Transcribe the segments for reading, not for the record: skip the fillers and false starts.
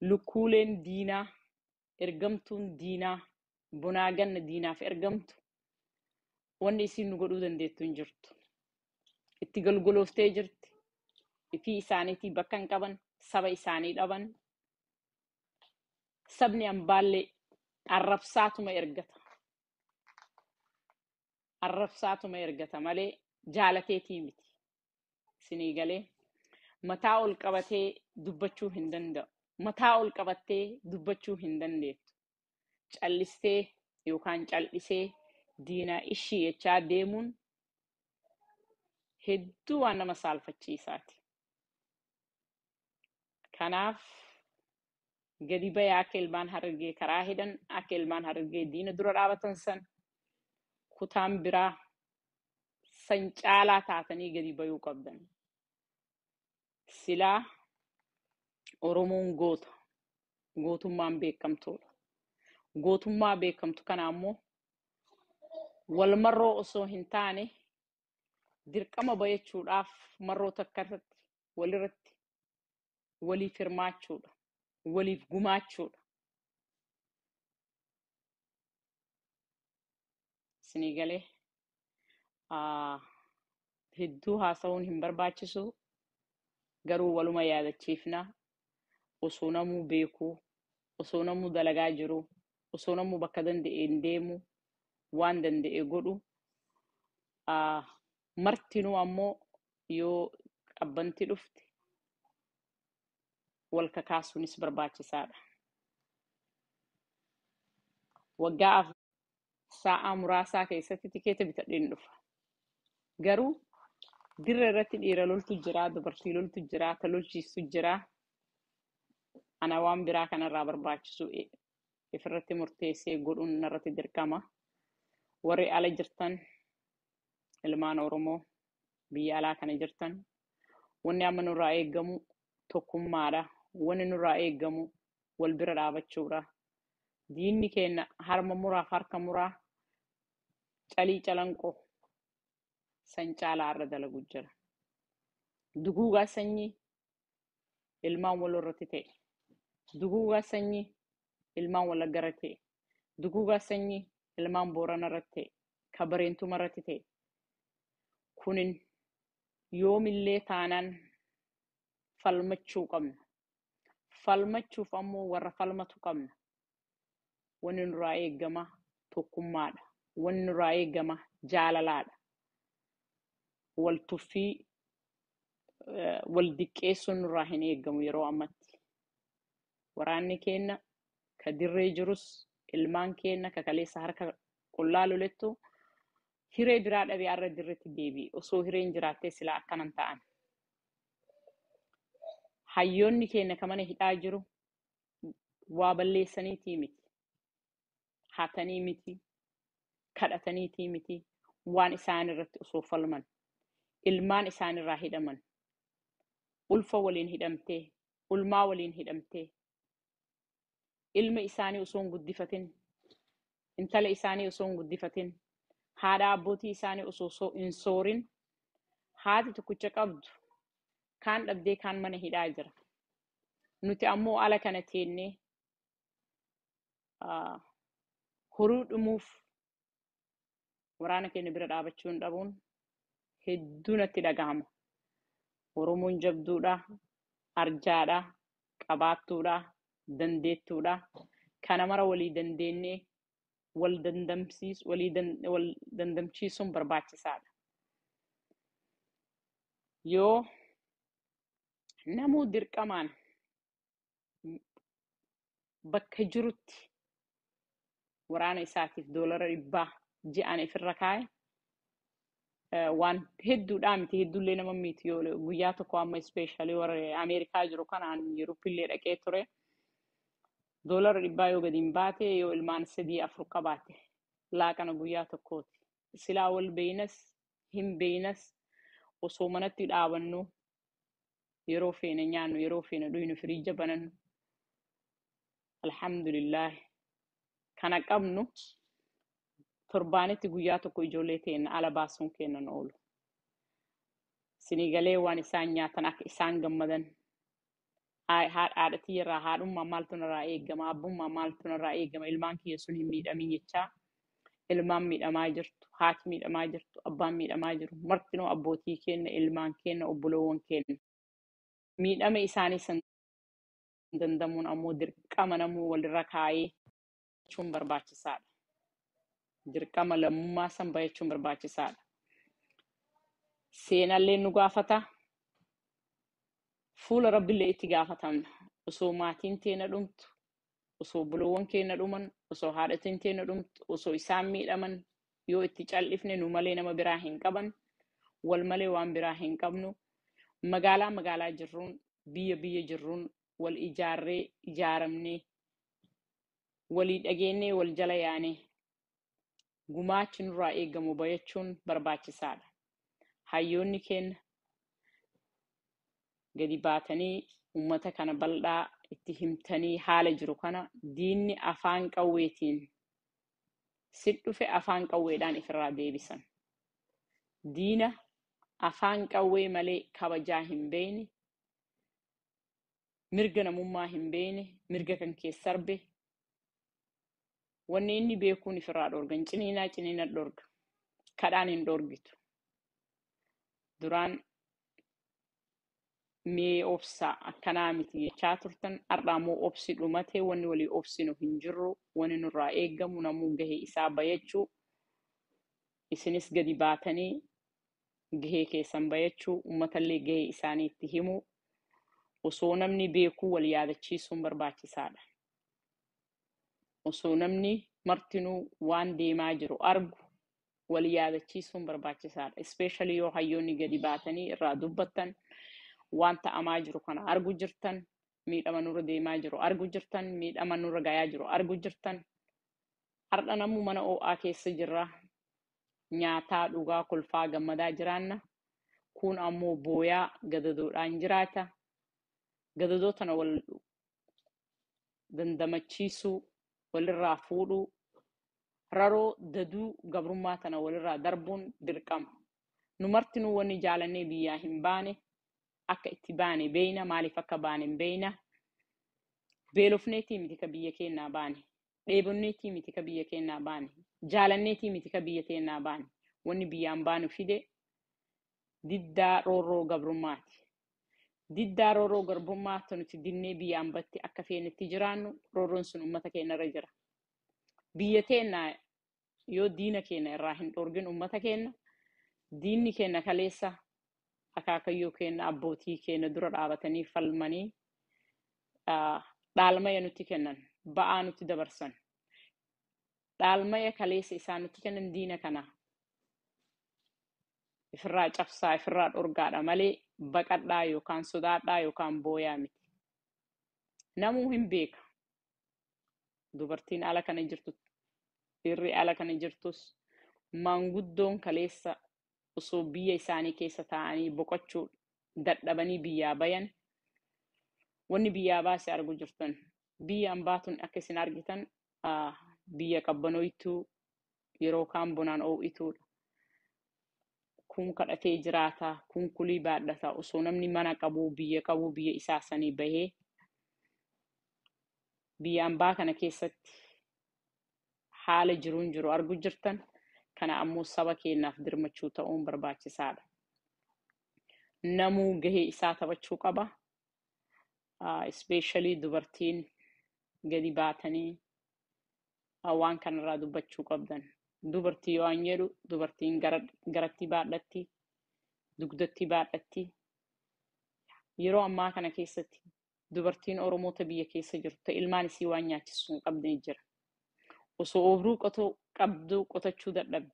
Lukkuuleen diinaa, ergamtuun diinaa, bonaa ganna diinaaf ergamtu wanni isiin nu godhuu dandeettu hin jirtu. Itti golgolooftee jirti. Ifii isaaniitii bakka hin qaban, saba isaanii dhaban. Sabni ambaallee arrabsaatuma ergata. Arrabsaatuma ergata malee jaalateetii miti. Isinii galee mataa ol qabatee dubbachuu hin danda'u. Mataa ol qabattee dubbachuu hin dandeettu. Callistee yookaan cal'isee diinaa ishii jechaa deemuun hedduu waan nama saalfachiisaati. Kanaaf gadi bayaa akka ilmaan Harargee karaa hidhan, akka ilmaan Harargee diina dura dhaabatan san kutaan biraa san caalaa taatanii gadi bayuu qabdan. Silaa Oromoon goota. Gootummaan beekamtuudha. Gootummaa beekamtu kana ammoo wal marroo osoo hin taane dirqama bayachuudhaaf marroo takka irratti walirratti waliif hirmaachuudha. Waliif gumaachuudha. Isinii galee hedduu haasa'uun hin barbaachisu, garuu waluma yaadachiifna. Osoo namuu beekuu, osoo namuu dalagaa jiru, osoo namuu bakka danda'e hin deemu, waan danda'e godhu, martinuu ammoo yoo qabbanti dhufte wal kakaasuunis barbaachisaadha. Waggaa sa'a muraasaa keessatti tikeeta bitadheen dhufa. Garuu dirra irratti dhiira loltu jira, dubartii loltu jira, ta lolchiistu jira. Ana waan biraa kanarraa barbaachisu ifirratti murteessee godhuun narratti dirqama. Warri ala jirtan, ilmaan Oromoo biyya alaa kana jirtan, wanni amma nurraa eegamu tokkummaadha. Wanni nurraa eegamu wal bira dhaabachuudha. Diinni keenya harma muraaf harka muraa calii calanqoo san caalaa irra dalagu jira. Duguugaa sanyii ilmaan wal irratti ta'e. Duguugaa sanyii ilmaan Wallagga irratti ta'e. Duguugaa sanyii ilmaan Boorana irratti ta'e. Ka Bareentuma irratti ta'e. Kunin yoomillee taanaan falmachuu qabna. Falmachuuf ammoo warra falmatu qabna. Wanni nurraa eegama tokkummaadha. Wanni nurraa eegama jaalalaadha. Wal tuffii, wal diqqeessuun nurraa hin eegamu yeroo ammatti. Waraanni keenya ka dirree jirus, ilmaan keenya ka kaleessa harka qullaa lolettu hiree biraa dhabee har'a dirreetti deebi'e. Osoo hireen jiraattee silaa akkanan ta'an. Hayyoonni keenya ka mana hidhaa jiru waa balleessaniitii miti. Hatanii miti. Kadhataniitii miti. Waan isaan irratti osoo falman. Ilmaan isaan irraa hidhaman. Ulfa waliin hidhamtee, ulmaa waliin hidhamtee, ilma isaanii osoo hin guddifatin, intala isaanii osoo hin guddifatin, haadha abbootii isaanii osoo hin soorin, haati tokkicha qabdu kaan dhabdee kaan mana hidhaa jira. Nuti ammoo ala kana teennee horuu dhumuuf waraana keenya bira dhaabachuu hin dhabuun hedduu natti dhagahama. Oromoon jabduudha, arjaadha, qabaattuudha, dandeettuudha. Kana mara walii dandeenyee wal dandamchiisuun barbaachisaadha. Yoo namuu dirqamaan bakka jirutti waraana isaatiif $100 ji'aan ifirra kaa'e, waan hedduudhaa miti, hedduullee nama miti. Yoo guyyaa tokko amma ispeeshaalii warra Ameerikaa jiru kanaan Yuuroppillee dhaqee ture. $100 yoo gadi hin baate, yoo ilmaan 3-4 qabaate laaqana guyyaa tokkooti. Silaa wal beeynas hin beeynas osoo manatti dhaabannu, yeroo feene nyaannu, yeroo feene dhuynu, firiija banannu. Alhamdulillah kana qabnu torbaanitti guyyaa tokko ijoollee teenya ala baasuun kennan oolu. Sinii galee waan isaan nyaatan akka isaan gammadan, Haadha tiyyarraa haadhummaa maaltu narraa eegama, abbummaa maaltu narraa eegama, ilmaan kiyya sun hin miidhamin jechaa ilmaan miidhamaa jirtu, haati miidhamaa jirtu, abbaan miidhamaa jiru, martinuu abbootii keenya, ilmaan keenya, obboloowwan keenya. Miidhama isaanii san dandamuun ammoo dirqama namuu walirra kaayee jechuun barbaachisaadha. Dirqama lammummaa san bayachuun barbaachisaadha. Seenallee nu gaafata. Fuula rabbillee itti gaafatamna. Osoo maatiin teena dhumtu, osoo obboloowwan keenya dhuman, osoo haadhatiin teena dhumtu, osoo isaan miidhaman, yoo itti cal'ifne nu malee nama biraa hin qaban, wal malee waan biraa hin qabnu. Magaalaa magaalaa jirruun, biyya biyya jirruun wal ijaarree ijaaramnee, walii dhageenyee wal jala yaanee gumaachi nurraa eegamu bayachuun barbaachisaadha. Hayyoonni keenya gadi baatanii uummata kana bal'aa itti himtanii haala jiru kana diinni afaan qawweetiin si dhufe afaan qawweedhaan ifirraa deebisan. Diina afaan qawwee malee kabajaa hin beekne, mirga namummaa hin beekne, mirga kan keessa sarbe, wanni inni beekuun ifirraa dhorgan. Ciniinaa ciniina dhorga. Kadhaan hin dhorgitu. Duraan mee obsaa akkanaa miti jechaa turtan, har'a ammoo obsi dhumate, wanni walii obsinu hin jirru, wanni nurraa eegamu namuu gahee isaa bayachuu, isinis gadi baatanii gahee keessan bayachuu, uummatallee gahee isaanii itti himuu, osoo namni beekuu wal yaadachiisuun barbaachisaadha. Osoo namni martinuu waan deemaa jiru argu wal yaadachiisuun barbaachisaadha. Especially yoo hayyoonni gadi baatanii irraa dubbattan, waan ta'amaa jiru kana argu jirtan, miidhama nurra deemaa jiru argu jirtan, miidhama nurra gayaa jiru argu jirtan. Har'a namuu mana ho'aa keessa jirra. Nyaataa, dhugaa, kolfaa, gammadaa jiraanna. Kun ammoo booyaa gadadoodhaan jiraata. Gadadoo tana wal dandamachiisuu, walirraa fuudhuu, raroo daduu gabrummaa tana walirraa darbuun dirqama. Nu martinuu wanni jaalannee biyyaa hin baane, akka itti baane beeyna, maaliif akka baane hin beeyna. Beelofneetii miti ka biyya keenyaa baane, dheebonneetii miti ka biyya keenyaa baane, jaalanneetii miti ka biyya keenyaa baane. Wanni biyyaan baanu fide diddaa roorroo gabrummaati. Diddaa roorroo garbummaa nuti dinnee biyyaan batti akka feenetti jiraannu, roorroon sun uummata keenyarra jira. Biyya teenya yoo diina keenya irraa hin dhorgin uummata keenya, diinni keenya kaleessa akaakayyuu keenya abbootii keenya dura dhaabatanii falmanii dhaalmaya nutti kennan, ba'aa nutti dabarsan. Dhaalmaya kaleessa isaan nutti kennan diina kana ifirraa cabsaa, ifirraa dhorgaadha malee baqadhaa yookaan sodaadhaa yookaan booyaa miti. Namuu hin beeka. Dubartiin ala kana jirtu, dhiirri ala kana jirtus, maanguddoon kaleessa osoo biyya isaanii keessa taa'anii boqochuu dadhabanii biyyaa bayan, wanni biyyaa baase argu jirtan. Biyya ambaatuun akka isin argitan biyya qabbanooytuu yeroo kaan bonaan oo'ituudha. Kun kadhatee jiraata, kun kulii baadhata, osoo namni mana qabu, biyya qabu, biyya isaa sanii bahee biyya ambaa kana keessatti haala jiruun jiru argu jirtan. Kana ammoo saba keenyaaf dirmachuu ta'uun barbaachisaadha. Namuu gahee isaa taphachuu qaba. Especially dubartiin gadi baatanii waan kanarraa dubbachuu qabdan. Dubartii yoo an jedhu dubartiin garatti baadhatti, dugdatti baadhatti. Yeroo ammaa kana keessatti dubartiin Oromoota biyya keessa jirtu ilmaan isii waan nyaachisu hin qabne jira. Osoo oobruu qabduu qotachuu dadhabdi.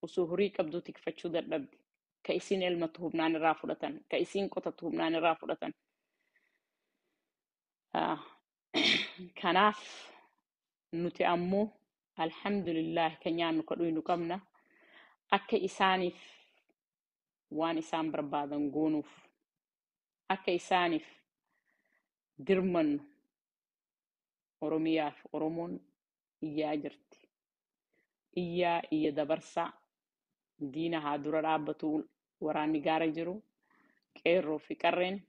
Osoo horii qabduu tikfachuu dadhabdi. Ka isiin elmatu humnaan irraa fudhatan, ka isiin qotatu humnaan irraa fudhatan. Kanaaf nuti ammoo alhamdulillah kan nyaannu ka dhuynu qabna. Akka isaaniif waan isaan barbaadan goonuuf, akka isaaniif dirmannu Oromiyaaf Oromoon iyyaa jirti. Iyyaa iyya dabarsaa, diina haa dura dhaabbatu waraanni gaara jiru, qeerroo fi qarreen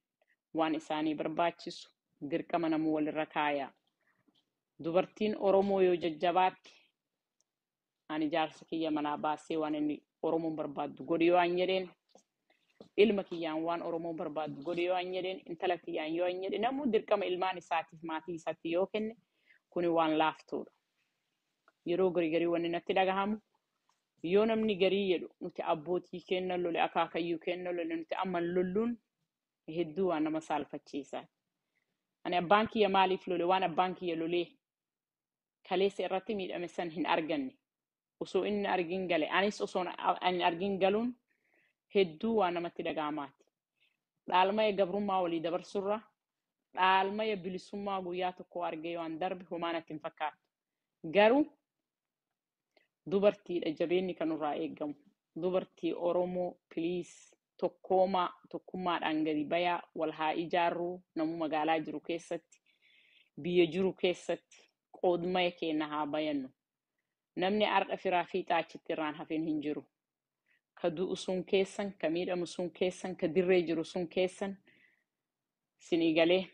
waan isaanii barbaachisu Dirqama namuu walirra kaayaa. Dubartiin Oromoo yoo jajjabaatti ani jaarsa kiyya manaa baasee waan inni Oromoon barbaaddu godhi yoo an jedheen, ilma kiyyaan waan Oromoon barbaaddu godhi yoo an jedheen, intala kiyyaan yoo an jedhe, namuu dirqama ilmaan isaatiif maatii isaatti yoo kenne kuni waan laaftuudha. Yeroo garii garii wanni natti dhagahamu yoo namni garii jedhu nuti abbootii kenna lole, akaakayyuu kenna lole, nuti amma lolluun hedduu waan nama saalfachiisa. Ani abbaan kiyya maaliif lole? Waan abbaan kiyya lolee kaleessa irratti miidhame san hin arganne. Osoo inni argin gale, anis osoo ani argin galuun hedduu waan namatti dhagahamaati. Dhaalmaya gabrummaa walii dabarsurra dhaalmaya bilisummaa guyyaa tokko argee waan darbe homaa natti hin fakkaatu. Garuu dubartiidha jabeenni kan nurraa eegamu. Dubartii Oromoo piliis tokkoomaa tokkummaadhaan gadi bayaa, wal haa ijaarruu. Namuu magaalaa jiru keessatti, biyya jiru keessatti qoodmaya keenya haa bayannu. Namni har'a firaa fiixaa achitti irraan hafeen hin jiru. Ka du'u sun keessan, ka miidhamu sun keessan, ka dirree jiru sun keessan sinii galee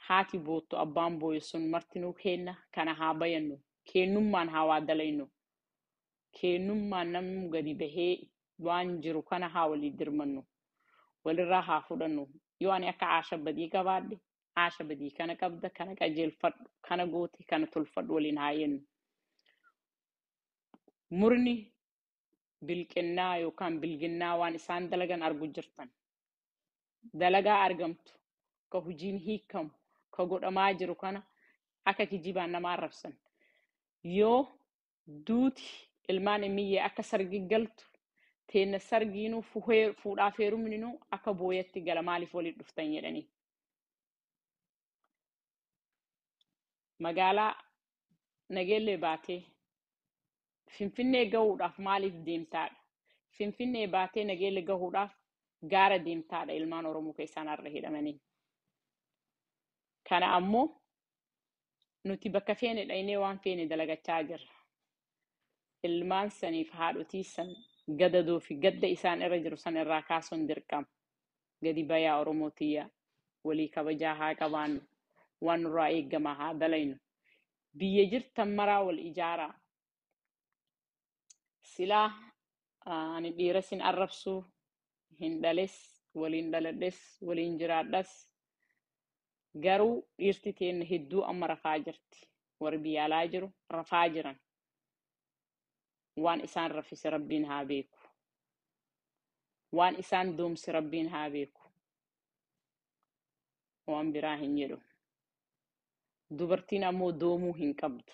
haati boottu abbaan booyu sun martinuu kenna. Kana haa bayannu. Kennummaan haa waa dalaynu. Kennummaan namni gadi bahee waan jiru kana haa walii dirmannu. Walirraa haa fudhannu. Yoo ani akka Aasha badii qabaadhe, Aasha badii kana qabda, kana qajeelfadhu, kana goote, kana tolfadhu waliin haa jennu. Murni bilqinnaa yookaan bilginnaa waan isaan dalagan argu jirtan. Dalagaa argamtu, ka hojiin hiikamu, ka godhamaa jiru kana akka kijibaan nama arrabsan. Yoo duuti ilmaan emiyyee akka sargi galtu, teenna sargiinuu fuudhaaf heerumninuu akka booyatti gala, maaliif waliin dhuftan jedhanii. Magaalaa Nageellee baatee Finfinnee gahuudhaaf maaliif deemtaadha? Finfinnee baatee Nageellee gahuudhaaf gaara deemtaadha ilmaan Oromoo keessaan har'a hidhamanii. Kana ammoo nuti bakka feene dhaynee waan feene dalagachaa jirra. Ilmaan saniif haadhotii san gadadoo fi gadda isaan irra jiru san irraa kaasuun dirqama. Gadi bayaa Oromoo tiyya, walii kabajaa haa qabaannu, waan nurraa eegamaa haa dalaynu. Biyya jirtan maraa wal ijaaraa. Silaa ani dhiira sin arrabsuu hin dhales, waliin dhaladhes, waliin jiraadhas. Garuu dhiirti teenna hedduu amma rafaa jirti. Warri biyya alaa jiru rafaa jiran. Waan isaan rafise Rabbiin haa beeku. Waan isaan doomse Rabbiin haa beeku. Waan biraa hin jedhu. Dubartiin ammoo doomuu hin qabdu.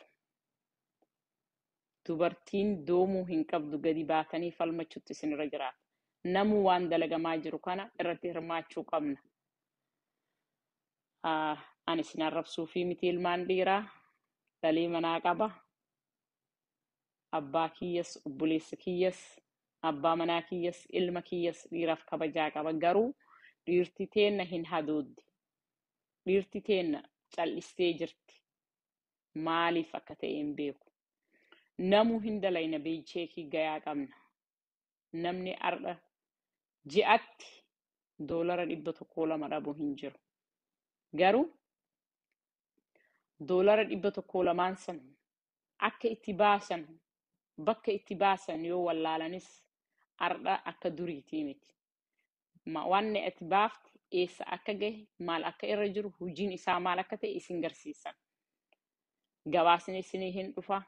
Dubartiin doomuu hin qabdu, gadi baatanii falmachuutti isinirra jiraata. Namuu waan dalagamaa jiru kana irratti hirmaachuu qabna. Ani isin arrabsuu fi miti ilmaan dhiiraa dhalii manaa qaba. Abbaa kiyyas, obboleessa kiyyas, abbaa manaa kiyyas, ilma kiyyas dhiiraaf kabajaa qaba. Garuu dhiirti teenna hin hadooddi. Dhiirti teenna cal'istee jirti. Maaliif akka ta'e hin beeku. Namuu hin dalayna, beecheekii gayaa qabna. Namni har'a ji'atti $102 dhabu hin jiru. Garuu $102 san akka itti baasan, bakka itti baasan yoo wallaalanis har'a akka duriitii miti. Wanni ati baafte eessa akka gahe, maal akka irra jiru, hojiin isaa maal akka ta'e isin garsiisan. Gabaasni isinii hin dhufa.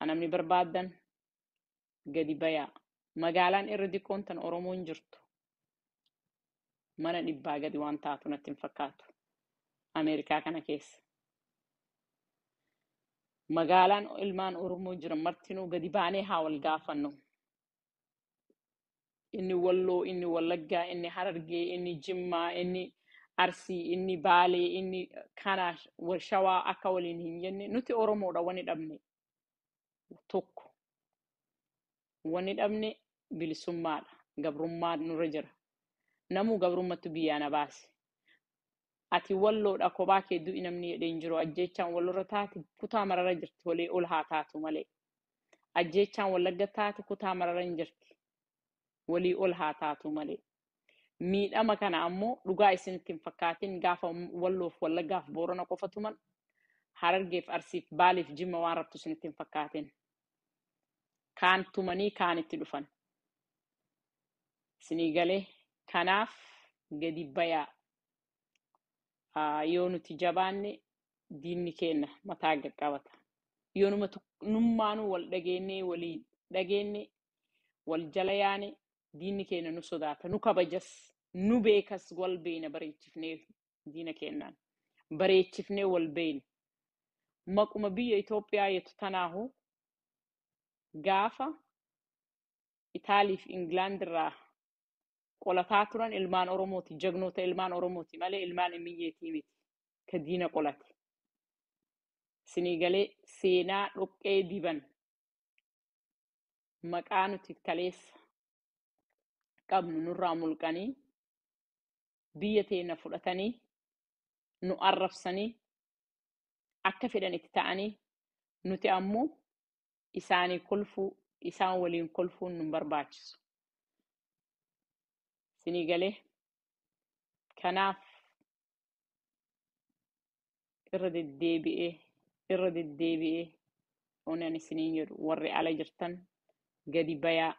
Namni barbaaddan gadi bayaa. Magaalaan irra diqqoon tan Oromoon jirtu mana 100 gadi waan taatu natti hin fakkaatu. Ameerikaa kana keessa. Magaalaan ilmaan Oromoo jiran martinuu gadi baanee haa wal gaafannu. Inni Walloo, inni Wallaggaa, inni Harargee, inni Jimmaa, inni Arsii, inni Baalee, inni kana Shawaa akka waliin hin jenne, nuti Oromoodha. Wani dhabne tokko. Wani dhabne bilisummaadha. Gabrummaa nurra jira. Namuu gabrummattu biyyaa na baase. Ati Walloodha kophaa kee du'i namni jedhee hin jiru. Ajjeechaan Wallorra taate kutaa marara jirti, walii ol haa taatu malee. Ajjeechaan Wallagga taate kutaa marara hin jirti. Walii ol haa taatu malee. Miidhama kana ammoo dhugaa isinitti hin fakkaatin gaafa Walloof Wallaggaaf Boorana qofa tuman Harargeef Arsiif Baaleef Jimma waan rabtu isinitti hin fakkaatin. Kaan tumanii kaan itti dhufan. Isinii galee kanaaf gadi bayaa. Yoo nuti jabaanne diinni keenya mataa qaqqabata. Yoo nummaanuu wal dhageenyee walii dhageenye wal jala yaane diinni keenya nu sodaata, nu kabajas, nu beekas wal beena bareechifnee diina keenyaan. Bareechifnee wal beena. Maquma biyya Itoophiyaa jettu tanaahu gaafa Itaaliif Ingilaand irraa qolataa turan ilmaan Oromooti, jagnoota ilmaan Oromooti malee ilmaan Imiyyeetii miti ka diina qolate. Isinii galee seenaa dhoqqee diban maqaa nuti kaleessa qabnu nurraa mulqanii biyya teenya fudhatanii nu arrabsanii akka fedhan itti ta'anii nuti ammoo isaanii kolfuu isaan waliin kolfuun nu barbaachisu. Isinii galee kanaaf irra deddeebi'ee onan isiniin jedhu warri ala jirtan gadi bayaa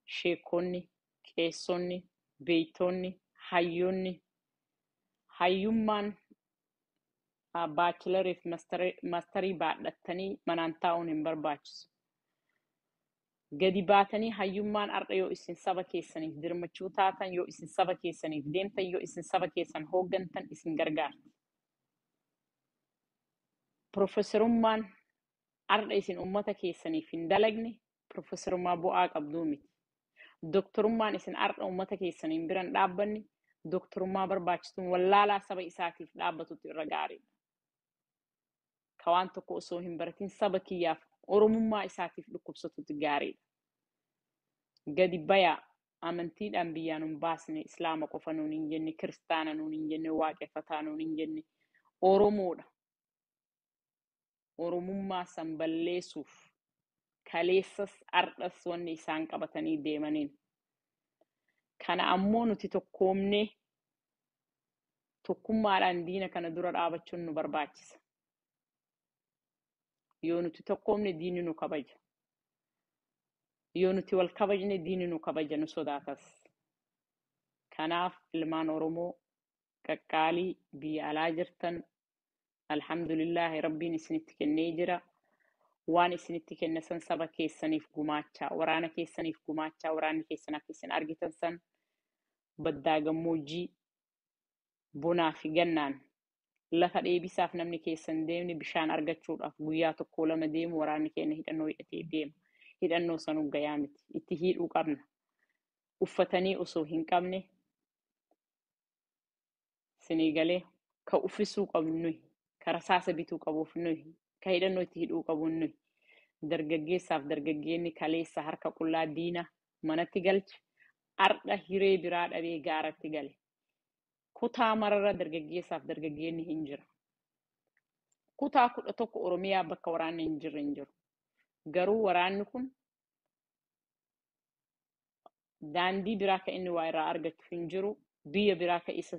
sheekonni, qeessonni, beeytonni, hayyoonni hayyummaan baachilariif maastarii baadhattanii manaan taa'uun hin barbaachisu. Gadi baatanii hayyummaan har'a yoo isin saba keessaniif dirmachuu taatan, yoo isin saba keessaniif deemtan, yoo isin saba keessan hooggantan isin gargaarti. Profeesarummaan har'a isin uummata keessaniif hin dalagne profeesarummaa bu'aa qabduu miti. Doktorummaan isin har'a uummata keessaniin biran dhaabbanne doktorummaa barbaachisuun wallaalaa saba isaatiif dhaabbatutti irra gaariidha. Ka waan tokko osoo hin baratin saba kiyyaaf Oromummaa isaatiif dhukkubsatutti gaariidha. Gadi bayaa amantiidhaan biyyaa nuun baasne Islaama qofa nuun hin jenne, Kiristaana nuun hin jenne, Waaqeffataa nuun hin jenne, Oromoodha. Oromummaa san balleessuuf kaleessas ardhas wanni isaan qabatanii deemaniin. Kana ammoo nuti tokkoomnee tokkummaadhaan diina kana dura dhaabachuun nu barbaachisa. Yoo nuti tokkoomne diinni nu kabaja. Yoo nuti wal kabajne diinni nu kabaja nu sodaatas. Kanaaf ilmaan Oromoo qaqqaalii biyya alaa jirtan alhamdulillaahi rabbiin isinitti kennee jira. Waan isinitti kenne san saba keessaniif gumaachaa, waraana keessaniif gumaachaa, waraanni keessan akka isin argitan san baddaa gammoojjii bonaa fi gannaan lafa dheebisaaf namni keessan deemne bishaan argachuudhaaf guyyaa tokko lama deemu waraanni keenya hidhannoo hidhatee deema. Hidhannoo sanuu gayaa miti. Itti hidhuu qabna. Uffatanii osoo hin qabne isinii galee ka uffisuu qabnu nuyi, ka rasaasa bituu qabuuf nuyi, ka hidhannoo itti hidhuu qabu nuyi. Dargaggeessaaf dargaggeenni kaleessa harka qullaa diina manatti galche ardha hiree biraa dhabee gaaratti gale. Kutaa mararra dargaggeessaaf dargaggeenni hin jira. Kutaa 11 Oromiyaa bakka waraanni hin jirre hin jiru. Garuu waraanni kun daandii biraa ka inni waa irraa argatu hin jiru. Biyya biraa ka isa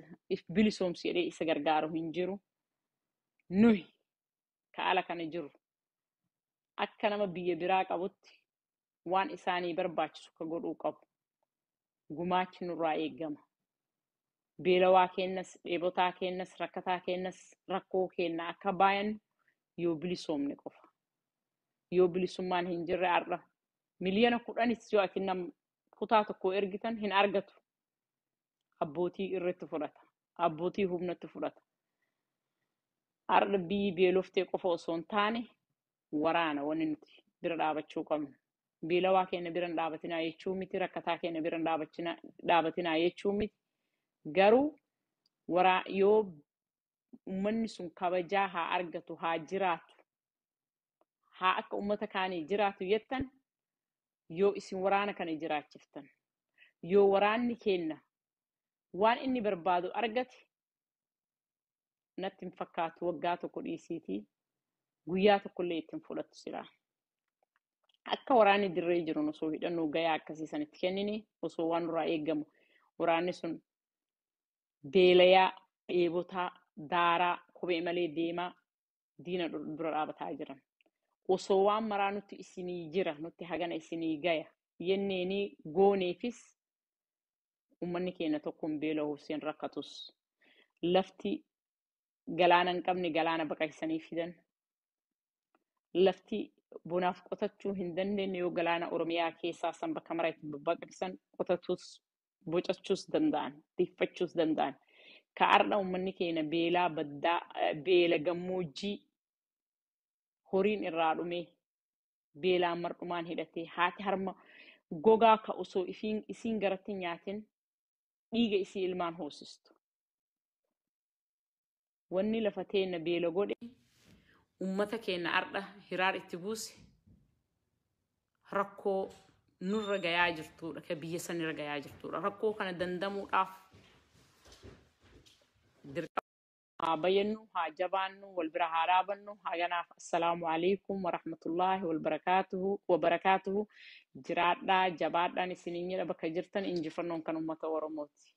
bilisoomsu jedhee isa gargaaru hin jiru. Nuyi ka ala kana jiru akka nama biyya biraa qabutti waan isaanii barbaachisu ka godhuu qabu. Gumaachi nurraa eegama. Beelawaa keenyas, dheebotaa keenyas, rakkataa keenyas, rakkoo keenya akka baayannu yoo bilisoomne qofa. Yoo bilisummaan hin jirre har'a miliyoona 10 yoo ati nam kutaa tokko ergitan hin argatu. Abbootii irratti fudhata. Abbootii humnatti fudhata. Har'a biyyi beeloftee qofa osoo hin taane waraana wanni nuti bira dhaabachuu qabnu. Beelawaa keenya bira hin dhaabatinaa jechuu miti, rakkataa keenya bira hin dhaabatinaa jechuu miti. Garuu yoo uummanni sun kabajaa haa argatu, haa jiraatu, haa akka uummata kaanii jiraatu jettan yoo isin waraana kana jiraachiftan, yoo waraanni keenya waan inni barbaadu argate natti hin fakkaatu waggaa tokko dhiisiitii guyyaa tokkollee ittiin fudhattu silaa. Akka waraanni dirree jiru osoo hidhannoo gayaa akkasii sanitti kennine osoo waan nurraa eegamu Waraanni sun beelayaa, dheebotaa, daaraa, kophee malee deemaa diina dura dhaabataa jiran. Osoo waan maraa nutti isinii jira, nutti hagana isinii gaya yenneenii gooneefis uummanni keenya tokko hin beela'u hin rakkatus. Lafti galaana hin qabne galaana baqaqsanii fidan. Lafti bonaaf qotachuu hin dandeenye yoo galaana Oromiyaa keessaa san bakka mara itti baqaqsan qotatus bocachuus danda'an, tikfachuus danda'an. Ka har'a uummanni keenya beelaa baddaa, beela gammoojjii horiin irraa dhumee beelaan mar'umaan hidhatee haati harma gogaa ka osoo isiin garatti nyaatin dhiiga isii ilmaan hoosistu. Wanni lafa teenna beela godhe uummata keenya har'a hiraar itti buuse rakkoo nurra gayaa jirtudha, ka biyya sanirra gayaa jirtudha. Rakkoo kana dandamuudhaaf dirqama haa bayyannu, haa jabaannu, wal bira haa dhaabannu. Haganaaf assalaamu alaikum warahmatullaahi wabarakaatuhu wabarakaatuhu. Jiraadhaa, jabaadhaan isiniin jedha bakka jirtan. Injifannoon kan uummata Oromooti.